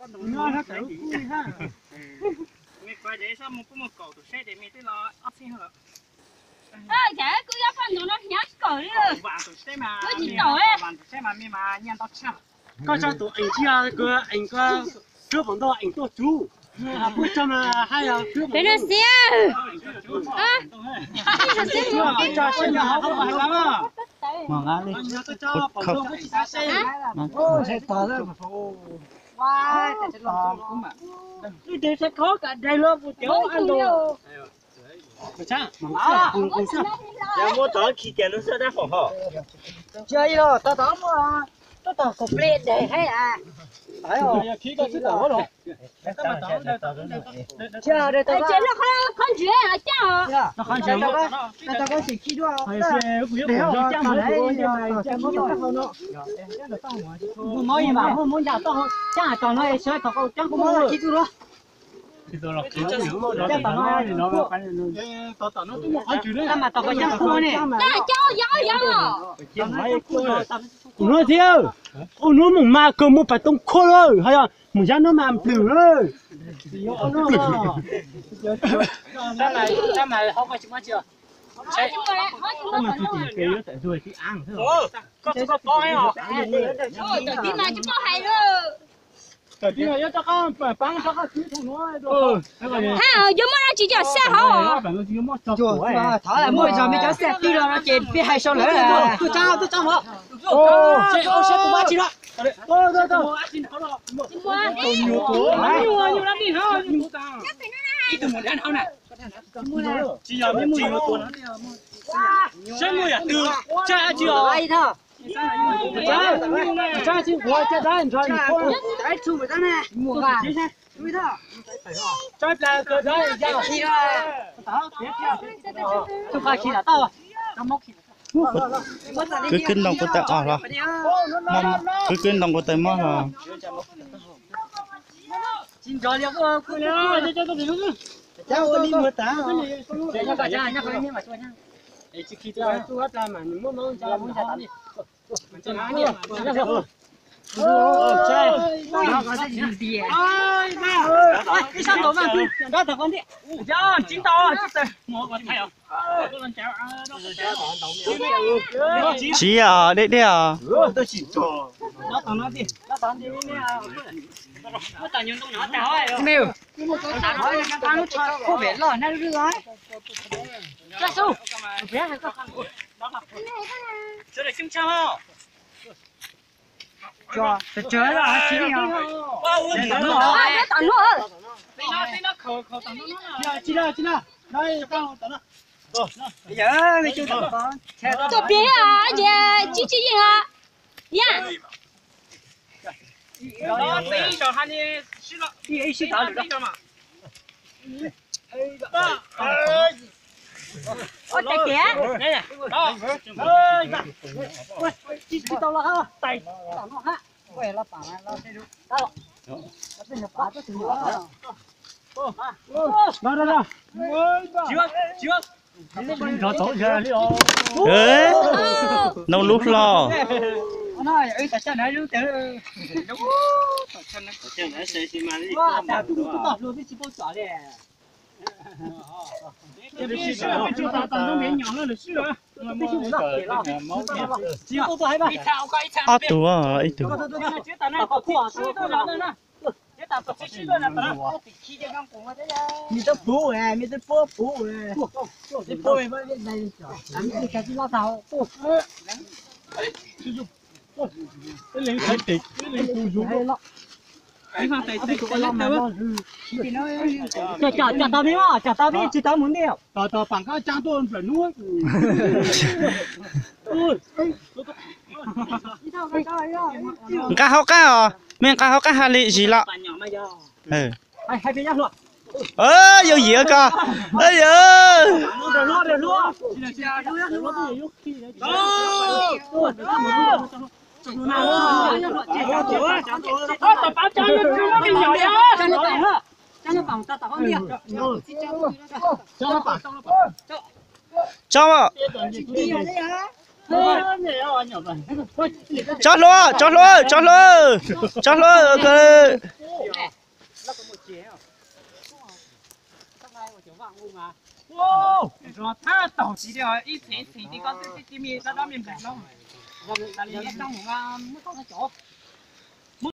Cas kuv yog poj ntxoog no hnyav kawg li. Kuv tsis tau. Koj tso tus ees tsis yog, kuv ees koj, koj pom ntau ees tuaj tsuv. Peb no xiab. Muab tov khi kiag lub xwb dab hom hom. Tsis yog, tau tau muaj, tau tau kaum plig dej thiab. Qhov ntsis caj os. Muaj mob ib mas muaj mob ncaj toj hauv caj tom no es sawv thaum qau cab kuj muab khi txuj lawm. Cab tom no, cab tom qau cab kuj ne. Cab yog yog. Kuv hnub thiab, ua hnub mus mas kawg muaj pas toob khuab lawm, ho yog mus zab hnub mas nplwg lawm. Hab, yuav muaj dab tsi coj xab hauv. Thov muaj zog me cov xab twg los no ces peb hais sau lawm. Tuaj tsa, tuaj tsa mog. Ib tug mus dab hauv na. Tsis yog me muaj yus tua no. Saib muaj yam twg, tsa tsis os. Tsa tsis, kuv tsa dab nrog nws. Tsa plas kawg dab ya. Tub qa khi lam tau. Kwv kwv ntoo kuv tais os los, kwv kwv ntoo kuv tais mob los. Tsis nrog li kuj kuj li. Cab ua li muag tas. Tsis khi tub plas mas nws muaj mob ntsa. Ib sab ntaus mas, nrab tag qhov ntiag. Tsis tau. Tsiv os, deb deb os. Tus plig ces tsis tsis yeej os. Yam. Ua tes tiag. Nov lub hlo. Ob tug, ib tug. Cov tau peb, cov tau peb tsis tau mus ntej. Nqa hauv qab os, me nqa hauv qab hais li zis los. Yau yim ko. Tso, tso hlua, tso hlua, tso hlua, tso hlua. Vaj nqus mas, zog thab taug tsis li, ib txhis txhis ti ko twb tib tib me dob dob me nplaim no. Li no mus muab tau no cov.